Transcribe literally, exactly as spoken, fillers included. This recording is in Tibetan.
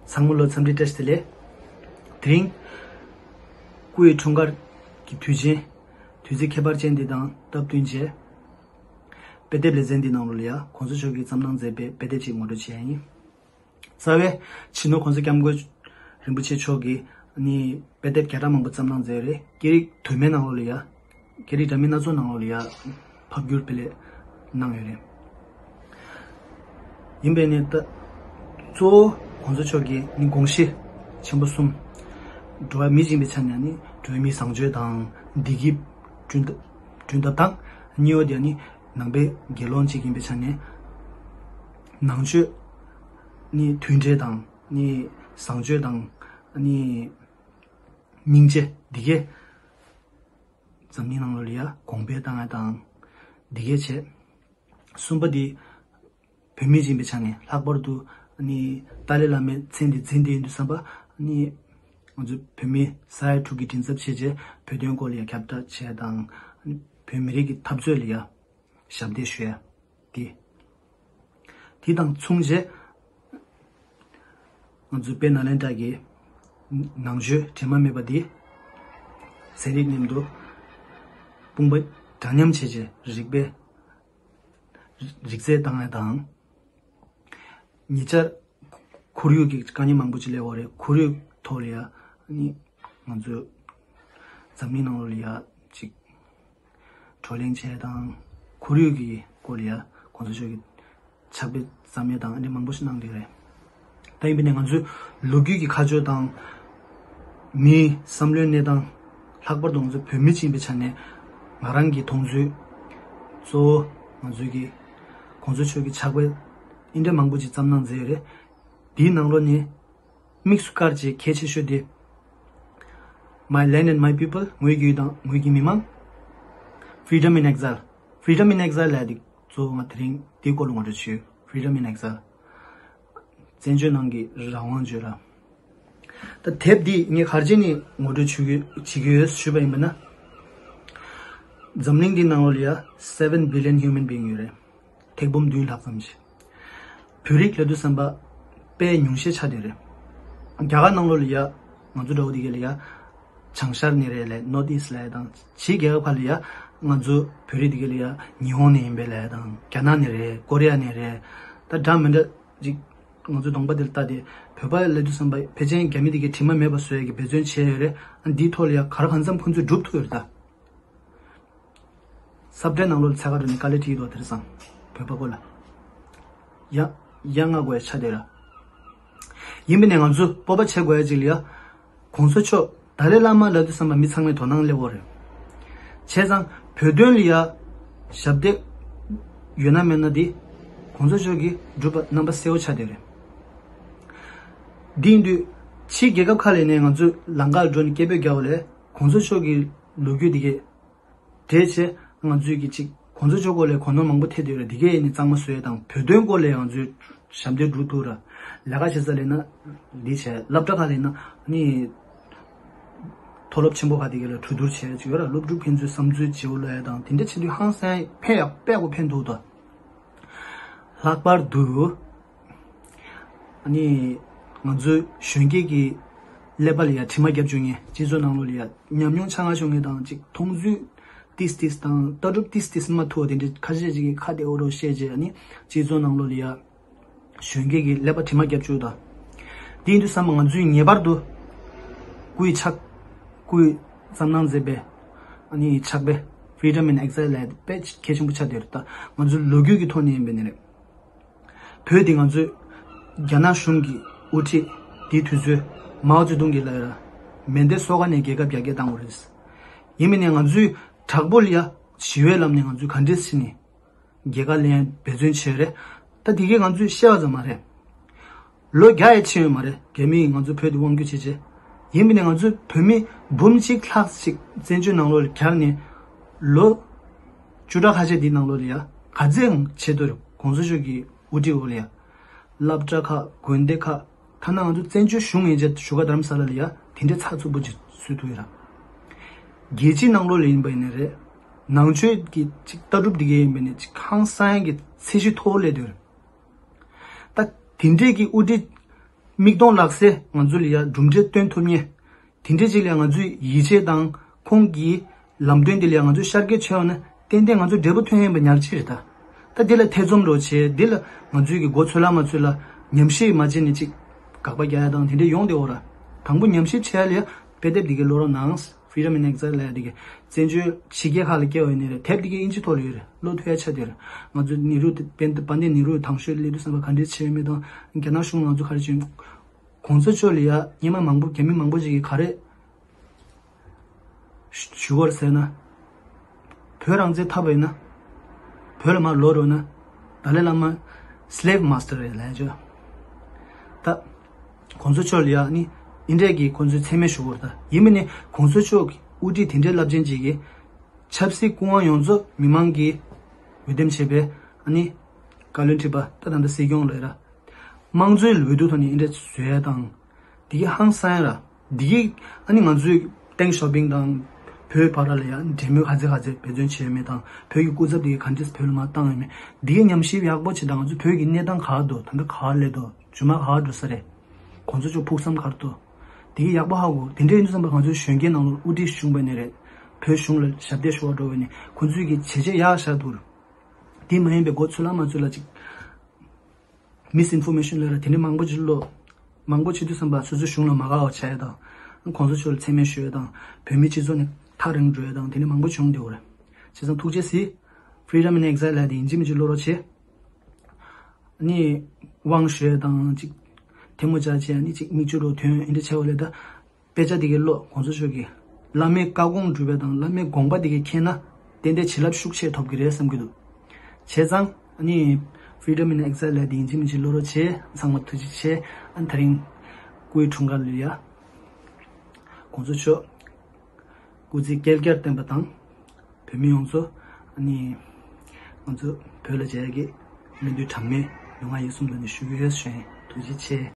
ཚང་མ་ལོ་འཚམས་འདྲི་བཀྲ་ཤིས་བདེ་ལེགས། དེ་རིང་སྐུའི་འཁྲུངས་སྐར་གྱི་དུས་ཆེན། དུས་ཚིགས་ཁྱད་པར་ཅན་འདི་དང་སྟབས་བསྟུན་བྱས། དཔེ་དེབ་ལེ་ཚན་འདི་ནང་ལོགས་ལ་ཡ་གོང་ས་མཆོག་གིས་བརྩམས་གནང་མཛད་པའི་དཔེ་དེབ་ཅིག་ངོ་སྤྲོད་བྱས་ཡིན། རྩ་བའི་སྤྱི་ནོར་གོང་ས་སྐྱབས་མགོན་རིན་པོ་ཆེ་མཆོག་གིས་ནི་དཔེ་དེབ་བརྒྱ་ཕྲག་མང་པོ་བརྩམས་གནང་མཛད་ཡོད་རེད། སྐད་རིགས་དུ་མའི་ནང་ལོགས་ལ་ཡ། སྐད་རིགས་འདྲ་མིན་སྣ་ཚོགས་ནང་ལོགས་ལ་ཡ་ཕབ་བསྒྱུར་སྤེལ་ལས་གནང་ཡོད་རེད། ཡིན་པས་ནི་ད་གཙོ་བོ་གོང་ས་མཆོག་གིས་ནི་དགོངས་གཞི་ཆེན་པོ་གསུམ། འགྲོ་བ་མི་ཡིན་པའི་ཆ་ནས་ནི་འགྲོ་བ་མིའི་བཟང་སྤྱོད་དང་བདེ་སྐྱིད་བསྐྲུན་ཐབས། བསྐྲུན་ཐབས་དང་། གཉིས་པ་དེ་ནི་ནང་པའི་དགེ་སློང་ཅིག་ཡིན་པའི་ཆ་ནས་ནང་ཆོས་ནི་མཐུན་འབྲེལ་དང་ནི་བཟང་སྤྱོད་དང་ནི་སྙིང་རྗེ་འདི་གས་འཛམ་གླིང་ནང་ལོགས་ལ་ཡ་གོང་འཕེལ་བཏང་ཡ་དང་འདི་གས་བྱས། གསུམ་པ་དེ་བོད་མི་ཡིན་པའི་ཆ་ནས་ལྷག་པར་དུ་ནི་ཏཱ་ལའི་བླ་མའི་མཚན་དེ་འཛིན་བསྡད་ཡོད་དུས་ཙམ་པ་ནི་ང་ཚོ་བོད་མི་ས་ཡ་དྲུག་གི་མགྲིན་ཚབ་བྱས་རྗེས་བོད་དོན་སྐོར་ལ་ཡ་ཁྱབ་བསྒྲགས་བྱས་དང་། བོད་མི་རིགས་ཀྱི་འཐབ་རྩོད་ལ་ཡ་ཞབས་འདེགས་ཞུ་ཡ་དེ། དེ་དང་མཚུངས་རྗེས་ང་ཚོའི་དཔལ་ནཱ་ལེནྡྲ་གི་ནང་ཆོས་དྲི་མ་མེད་པ་དེ་ཚན་རིག་མཉམ་དུ་དཔུང་པ་འདྲ་མཉམ་བྱས་རྗེས་རིག་པའི་རིག་རྩལ་བཏང་ཡ་དང་། ཉེ་ཆར་ཁོར་ཡུག་གི་དཀའ་ངལ་མང་པོ་ཅིག་སླེབས་ཡོད་རེད། ཁོར་ཡུག་ཐོག་ལ་ཡ་ནི་ང་ཚོ་འཛམ་གླིང་ནང་ལོགས་ལ་ཡ་ཅིག་བགྲོ་གླེང་བྱས་དང་། ཁོར་ཡུག་གི་སྐོར་ལ་ཡ་གོང་ས་མཆོག་གིས་ཕྱག་དཔེ་བརྩམས་ཡ་དང་འདི་མང་པོ་ཞིག་གནང་བསྡད་རེད། ད་ཡིན་པ་ནས་ང་ཚོའི་ལོ་རྒྱུས་ཀྱི་ཁ་ཕྱོགས་དང་། མིའི་བསམ་བློའི་གནས་སྟངས། ལྷག་པར་དུ་ང་ཚོ་བོད་མི་ཅིག་ཡིན་པའི་ཆ་ནས་ང་རང་གི་མཐོང་ཚུལ། གཙོ་བོ་ང་ཚོའི་གི་གོང་ས་མཆོག་གི་ཕྱག་དཔེ་འདི་འདྲ་མང་པོ་ཅིག་བརྩམས་གནང་མཛད་ཡོད་རེད། དེའི་ནང་ལོགས་ནས་དམིགས་སུ་བཀར་བྱས་གལ་ཆེ་ཤོས་དེ། My land and my people. ངོས་ཀྱི་ཡུལ་དང་ངོས་ཀྱི་མི་མང་། Freedom in exile. Freedom in exile ལབ་དེ་གཙོ་བོ་ང་དེ་རིང་དེའི་སྐོར་ལ་ངོ་སྤྲོད་བྱེད། Freedom in exile. བཙན་བྱོལ་ནང་གི་རང་དབང་བརྗོད་ལ། ད་དེབ་འདི་ངས་ག་རེ་བྱས་ནས་ངོ་སྤྲོད་བྱེད་ཀྱི་བྱེད་ཀྱི་ཡོད་ཞུས་པ་ཡིན་པ་ན། འཛམ་གླིང་འདི་ནང་ལོགས་ལ་ཡ་seven billion human being ཡོད་རེད། ཐེར་འབུམ་བདུན་ལྷག་ཙམ་ཞིག་བོད་རིགས་ལབ་དུས་ཙམ་པ་དཔེ་ཉུང་ཤས་ཆགས་བསྡད་རེད། རྒྱ་གར་ནང་ལོགས་ལ་ཡ་ང་ཚོ་འདྲ་བོ་དེ་ག་ལ་ཡ་བྱང་ཤར་ནས་རེད་ལབ། North East ལབ་དང་། ཕྱིའི་རྒྱལ་ཁབ་ཁག་ལ་ཡ་ང་ཚོ་བོད་རིགས་དེ་ག་ལ་ཡ་ཉི་ཧོང་ནས་ཡིན་པས་ལབ་དང་། རྒྱ་ནག་ནས་རེད། ཀོ་རི་ཡ་ནས་རེད། ད་འདྲ་མི་འདྲ་ཅིག་ང་ཚོ་གདོང་པ་དེ་ལ་ལྟ་སྟེ་བོད་པ་ལབ་དུས་ཙམ་པ་ཕལ་ཆེར་རྒྱ་མི་དེ་གའི་དྲི་མ་མེད་པ་བཟོ་ཡ་གི་འབད་བརྩོན་བྱས་ཡོད་རེད། ཨ་འདིའི་ཐོག་ལ་ཡ་ག་རེ་གང་འཚམ་ཁོང་ཚོས་སྒྲུབ་ཐུབ་ཡོད་རེད་ད། ས་བཀྲའི་ནང་ལོགས་ལ་ཚད་ག་འགྲོ་ནས་དཀའ་ལས་ཁྲིད་འདུག་དེང་སང་བོད་པ་ཀོ་ལ། ཡ། ཡ་ང་དགོས་ཆ་དེ་ར། ཡིན་པ་ནས་ང་ཚོ་སྤོབས་པ་བྱེད་དགོས་ཡ་ཅིག་ལ་ཡ། གོང་ས་མཆོག་ཏཱ་ལའི་བླ་མ་ལབ་དུས་ཙམ་པ་མི་ཚང་མས་དོ་སྣང་སླེབས་ཡོད་རེད། བྱས་ཙང་བོད་དོན་ལ་ཡ་ཞབས་འདེགས་ཡོད་ན་མེད་ན་དེ་གོང་ས་མཆོག་གིས་བསྒྲུབས་པ་རྣམ་པ་གསལ་བོ་ཆགས་བསྡད་རེད། འདི་ཡིན་དུས་ཕྱིའི་རྒྱལ་ཁབ་ཁག་ལ་ནས་ང་ཚོས་ལམ་ཁར་འགྲོ་ནས་སྐད་འབོད་རྒྱག་པ་ལས་གོང་ས་མཆོག་གི་ལོ་རྒྱུས་འདི་གས་འགྲེལ་བྱས། ང་ཚོས་ཀྱི་ཅིག་གོང་ས་མཆོག་སྐོར་ལ་གོ་ནོར་མང་པོ་ཐེབས་བསྡད་རེད། འདི་གས་ནི་གཙང་མ་བཟོ་ཡས་དང་བོད་དོན་སྐོར་ལ་ང་ཚོས་ཞབས་འདེགས་སྒྲུབ་ཐུབ་ར། ལས་ཀ་བྱེད་ས་ལས་ན་འདི་བྱས། སློབ་གྲྭ་ཁག་ལས་ན་ནི་མཐོ་སློབ་ཆེན་པོ་ཁག་འདི་གས་ལ་གྲོས་བསྡུར་བྱས་ཅིག་ཡོད་ར། སློབ་ཕྲུག་ཕན་ཚུན་བསམ་ཚུལ་བརྗེ་པོ་ལོས་ཡ་དང་དེ་འདྲ་བྱེད་དུས་ཧང་སང་ཕན་ཡག་པོ་ཕན་ཐོགས་དོ། ལྷག་པར་དུ། ཨ་ནི། ང་ཚོའི་གཞོན་སྐྱེས་ཀྱི་ཀླད་པ་ལ་ཡ་དྲི་མ་རྒྱབ་བཅུག་མཁན། སྤྱི་ཚོགས་ནང་ལོགས་ལ་ཡ་ཉམས་མྱོང་ཆ་ཚང་བྱུང་མཁན་དང་ཅིག་མཐོང་ཚུལ་ཏིས་ཏིས་དང་ལྟ་གྲུབ་ཏིས་ཏིས་མ་མཐུན་པ་དེ་འདྲ་ཁ་ཤས་ཅིག་གིས་ཁ་བདེ་པོ་རོ་བཤད་རྗེས། ཨ་ནི་སྤྱི་ཚོགས་ནང་ལོགས་ལ་ཡ་གཞོན་སྐྱེས་ཀྱི་ཀླད་པ་དྲི་མ་རྒྱབ་བཅུག་དང་། དེ་ཡིན་དུས་ཙམ་པ་ང་ཚོས་ངེས་པར་དུ་སྐུའི་ཕྱག་སྐུའི་བརྩམས་གནང་མཛད་པའི་ཨ་ནི་ཕྱག་དཔེ་Freedom in Exile ལབ་དཔེ་གལ་ཆེན་པོ་ཆགས་བསྡད་རེད། ད་ང་ཚོའི་ལོ་རྒྱུས་ཀྱི་ཐོག་ནས་ཡིན་པ་ནི་རེད། བོད་འདི་ང་ཚོས་རྒྱ་ནག་གཞུང་གི་དབུ་ཁྲིད་དེའི་དུས་ཚོད་མའོ་ཙེ་ཏུང་གིས་ལབ་ཡོད་ར། མེ་མདའི་སོ་ཁ་ནས་རྒྱལ་ཁབ་རྒྱ་སྐྱེད་བཏང་བ་རེད། ཡིན་མིན་ནས་ང་ཚོས་དྲག་པོ་ལ་ཡ་ཞི་བའི་ལམ་ནས་ང་ཚོས་ག་འདྲས་ཕྱིན་ནས་རྒྱལ་ཁ་ལེན་འབད་བརྩོན་བྱས་རེད། ད་དེ་གས་ང་ཚོས་བཤད་པ་ཙམ་མ་རེད། ལོ་བརྒྱ་ཡས་ཕྱིན་ཡོད་མ་རེད། རྒྱ་མིས་ང་ཚོ་བོད་དེ་དབང་བསྒྱུར་བྱས་རྗེས། ཡིན་པ་ནས་ང་ཚོས་བོད་མི་འབུམ་གཅིག་ལྷག་ཅིག་བཙན་བྱོལ་ནང་ལོགས་ལ་གྱར་ནས་ལོ་བཅུ་ཕྲག་ཁ་ཤས་འདིའི་ནང་ལོགས་ལ་ཡ་ག་ཚད་བྱེད་ཐུབ་རེད། གོང་ས་མཆོག་གི་དབུ་ཁྲིད་འོག་ལ་ཡ། སློབ་གྲྭ་ཁག་དགོན་སྡེ་ཁག་ཐ་ན་ང་ཚོ་བཙན་བྱོལ་གཞུང་ཡན་ཆད་བཞུགས་སྒར་རྡ་རམ་ས་ལ་ལ་ཡ་དེ་འདྲའི་ཚགས་ཚུད་པོ་ཅིག་བཟོས་ཐུབ་ཡོད་ར། རྒྱལ་སྤྱིའི་ནང་ལོགས་ལ་ཡིན་པ་ཡིན་ན་རེད། ནང་ཆོས་ཀྱི་ཅིག་ལྟ་གྲུབ་འདི་གས་ཡིན་པ་ཡིན་ན་ཅིག་ཧང་སང་ཡ་གི་ཚད་གཞི་མཐོ་བོ་སླེབས་བསྡད་ཡོད་རེད། ད་དེ་འདྲས་ཀྱི་དབུ་ཁྲིད་ མིག་མཐོང་ལག་ཟིན་ང་ཚོ་ལ་ཡ་གྲུབ་འབྲས་སྟོན་ཐུབ་མཁན། དེ་འདྲས་ཅིག་ལ་ང་ཚོས་ཡིད་ཆེས་དང་ཁོང་གི་ལམ་སྟོན་དེ་ལ་ཡ་ང་ཚོས་ཤར་སྐྱོད་བྱས་པ་ན་ཏན་ཏན་ང་ཚོ་འབྲས་བུ་ཐོན་ཡིན་པ་ཉག་གཅིག་རེད་ད། ད་འདི་ལ་ཐེ་ཚོམ་འགྲོ་བྱས་འདི་ལ་ང་ཚོས་ཀྱི་མགོ་ཚོད་ལ་མ་ཚོད་ལ་ཉམས་ཞིབ་མ་བྱས་ནས་ཅིག་དགག་པ་རྒྱག་ཡ་དང་དེ་འདྲས་ཡོང་བསྡད་འོ་ར། དང་པོ་ཉམས་ཞིབ་བྱས་ལ་ཡ་དཔེ་དེབ་འདི་གའི་ཀློག་རོགས་གནང་། Freedom in Exile ལ་ཡ་འདི་གའི་བཙན་བྱོལ་ཕྱི་རྒྱལ་ཁག་ལ་སྐྱེལ་བ་ཡིན་ནའི་རེད། དེབ་འདི་གའི་དབྱིན་ཇི་ཐོག་ལ་ཡོད་རེད། ཀློག་ཐུབ་ཡ་ཆ་དེ་རེད། ང་ཚོ་ནེ་རུ་དཔལ་ལྡན་ནེ་རུ་དང་ཤོས་སླེབས་དུས་ཙམ་པ་ག་འདྲས་བྱས་ཡོད་མེད་དང་རྒྱ་ནག་གཞུང་ང་ཚོ་ག་རེ་བྱས་ཡོད། གོང་ས་མཆོག་ལ་ཡ་སྔོན་མ་མང་པོ་རྒྱ་མི་མང་པོ་ཞིག་གིས་ག་རེ་ཞུ་བར་ཟེར་ན། བོད་རང་བཙན་ཐོབ་པ་ཡིན་ན། བོད་ལ་མར་ལོག་རོགས་ན། ཏཱ་ལའི་བླ་མ་slave master རེད་ལབ་ཡ་ཅོ། ད། གོང་ས་མཆོག་ལ་ཡ་ནི་ཨིན་འདྲས་ཀྱི་ཁོང་ཚོས་མཚན་སྨད་ཞུ་བར་ད་ཡིན་མིན་ནི་གོང་ས་མཆོག་གི་དབུ་ཁྲིད་དེ་འདྲའི་རླབས་ཆེན་ཅིག་གིས། ཆབ་སྲིད་སྐུ་དབང་ཡོངས་རྫོགས་མི་མང་གིས་འོས་འདེམས་བྱས་པའི་ཨ་ནི་བཀའ་བློན་ཁྲི་པ་ད་ད་ལྟ་སྲིད་སྐྱོང་ལ་ཡ་ར། དམངས་གཙོའི་འོས་བསྡུ་ཐོག་ནས་ཨིན་འདྲས་བཟོས་ཡ་དང་། དེ་གི་ཧང་སང་ཡ་ར། དེ་གི་ཨ་ནི་ང་ཚོའི་ཏེང་ཞའོ་ཕིང་དང་། བོད་བར་ལ་ཡ་འབྲེལ་མོལ་ག་ཚད་ག་ཚད་འབད་བརྩོན་བྱས་ཡོད་མེད་དང་བོད་ཀྱི་སྐུ་ཚབ་དེ་ག་འདྲས་བོད་ལ་མར་བཏང་ཡོད་མེད། འདི་གའི་ཉམས་ཞིབ་ཡག་པོ་བྱེད་དང་ང་ཚོ་བོད་ཀྱི་གནས་སྟངས་ག་འདུག་ད་ལྟ་ག་སླེབས་འདུག་རྗེས་མ་ག་འགྲོ་ས་རེད། གོང་ས་མཆོག་ཕུགས་བསམ་ག་རེ་འདུག་འདི་གའི་ཡག་པོ་ཧ་གོ་དེ་འདྲས་ཡིན་དུས་ཙམ་པ་ང་ཚོའི་གཞོན་སྐྱེས་ནང་ལོགས་དབུ་ཁྲིད་བྱུང་བ་ནས་རེད། བོད་གཞུང་ལ་ཞབས་འདེགས་ཞུ་བ་འགྲོ་བ་ནས་ཁོང་ཚོས་ཀྱི་བྱས་རྗེས་ཡག་བཞག་འདུག་དེ་མ་ཡིན་པའི་མགོ་ཚོད་ལ་མ་ཚོད་ལ་ཅིག Misinformation ལབ་ར་དེ་འདྲ་མང་པོ་ཅིག་ཀློག་མང་པོ་བྱེད་དུས་ཙམ་པ་སོ་སོའི་གཞུང་ལ་མ་དགའ་བ་བྱས་དང་། གོང་ས་མཆོག་ལ་མཚན་སྨད་ཞུ་ཡ་དང་། བོད་མི་སྤྱི་ཚོགས་ནས་ཐག་རིང་འགྲོ་ཡ་དང་དེ་འདྲ་མང་པོ་བྱུང་བསྡད་ཡོད་རེད། བྱས་ཙང་ཐུགས་རྗེ་གཟིགས། Freedom in Exile ལབ་དེ་ཡིན་གཅིག་མིན་གཅིག་ཀློག་རོགས་བྱེད། ཨ་ནི་དབང་ཞུ་ཡ་དང་ཅིག་ཐལ་མོ་སྦྱར་བྱས་ཨ་ནི་ཅིག་མིག་ཆུ་རུ་ཐོན་ཨིན་འདྲ་བྱས་པ་ལས་ད། དཔེ་ཆ་དེ་གའི་ཀློག་གོང་ས་མཆོག་གི་བླ་མའི་བཀའ་དགོངས་སྒྲུབ་པ་དང་བླ་མའི་དགོངས་པ་དེ་གའི་མཁྱེན་ན་ཏན་ཏན་བྱིན་རླབས་ཤུགས་ཆེ་ཐོབ་ཀྱི་རེད་བསམ་གྱི་འདུག་བྱས་ཙང་ཨ་ནི་Freedom in Exile ལབ་དེ་ཡིན་གཅིག་མིན་གཅིག་ཀློག་རོགས་བྱེད། ཚང་མ་ཐུགས་རྗེ་ཆེ། ཨ་ནི་ད་རིང་སྐུའི་འཁྲུངས་སྐར་ལ་ཡ་གོང་ས་མཆོག་སྐུ་ཚེ་བསྐལ་བརྒྱར་བརྟན་པ་དང་། བོད་མི་ཡོངས་རྫོགས་ཨ་ནི་ང་ཚོ་བོད་ལ་མཇལ་ཡ་གི་སྨོན་འདུན་གྲངས་མེད་ཡོང་བ་ཡིན་གསུངས་ཏེ་ནས་ཞུ་གི་ཡོད་ཞུ་ཡིན། ཐུགས་རྗེ་ཆེ།